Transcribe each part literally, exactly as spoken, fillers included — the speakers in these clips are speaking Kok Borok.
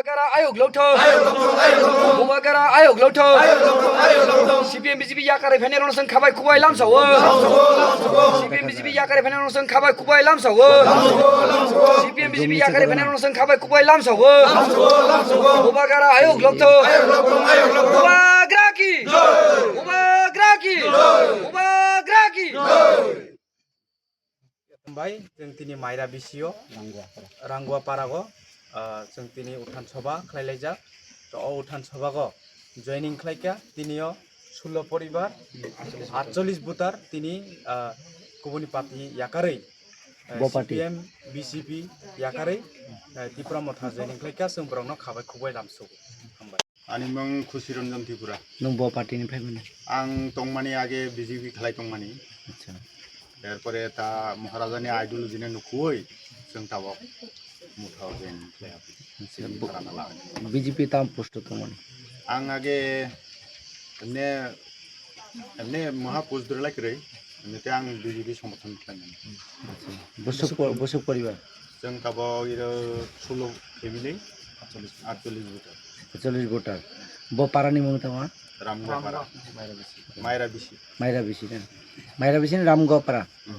Bubagara ayok lokthok. Bubagara ayok lokthok. C P M B J P yakarwi phainairokno chwng khabai kubai lamsao. C P M B J P yakarwi phainairokno chwng khabai kubai lamsao. C P M B J P yakarwi phainairokno chwng khabai kubai lamsao. Bubagara ayok lokthok. Bubagra ki. Bubagra ki. Bubagra ki. Bai, chwng tini Maira bisio, Rangua Parago, ah, chwng tini Uthan Sabha khlailaijak. To o Uthan Sabhago joining khlaikha, tinio sullo poribar, atchollish voter tini, ah, kubuni party yakarwi, ah, Bo party. C P M, B J P yakarwi, ah, Tipra Motha joining khlaikha, chwng borokno khabai khukbai lamsugo. Hambai. Ani mung Khusi Ranjan Tripura. Nung bo party ni phaimani? Ang tongmani age B J P khlai tongmani. Acha. Erpore ta Maharajani ideology no nukui, chwng tabok motha jen khlai. Acha, bo-, B J P tam post o tongmani? Ang age emne, emne maha post dwrwlai kwrwi, emne te ang B J P somorthon khlaimani. Acha. Bosok po-, bosok poribar? Chwng tabok iro sullo family, atchollish voter. Atchollish voter. Bo para ni mung tama? Ramgopara. Maira bisi. Maira bisi na. Maira bisi ni Ramgopara. Hmm.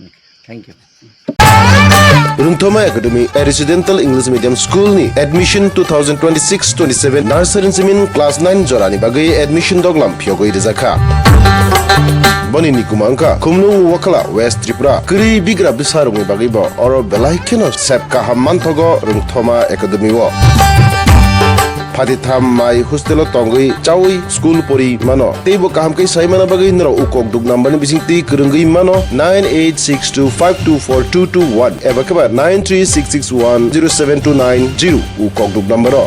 Okay. Thank you. Rungthoma Academy, a residential English medium school ni admission two thousand twenty-six twenty-seven nursery simin class nine jorani bagwi admission doglam phiyogwi rijakha. Boni ni kuma wngkha Khumlung Wakhala, West Tripura. Kwrwi bigra bwsarokni bagwi bo oro belai kheno sep kaham manthogo Rungthoma Academy o. Phatitham mai hostel o tongwi chawi school pori mano. Teibo kaham khe sai mana bagwi norok u kokduk number ni bisingtwi kwrwngwi mano nine eight six two five two four two two one eba khe ba nine three six six one zero seven two nine zero u kokduk number o.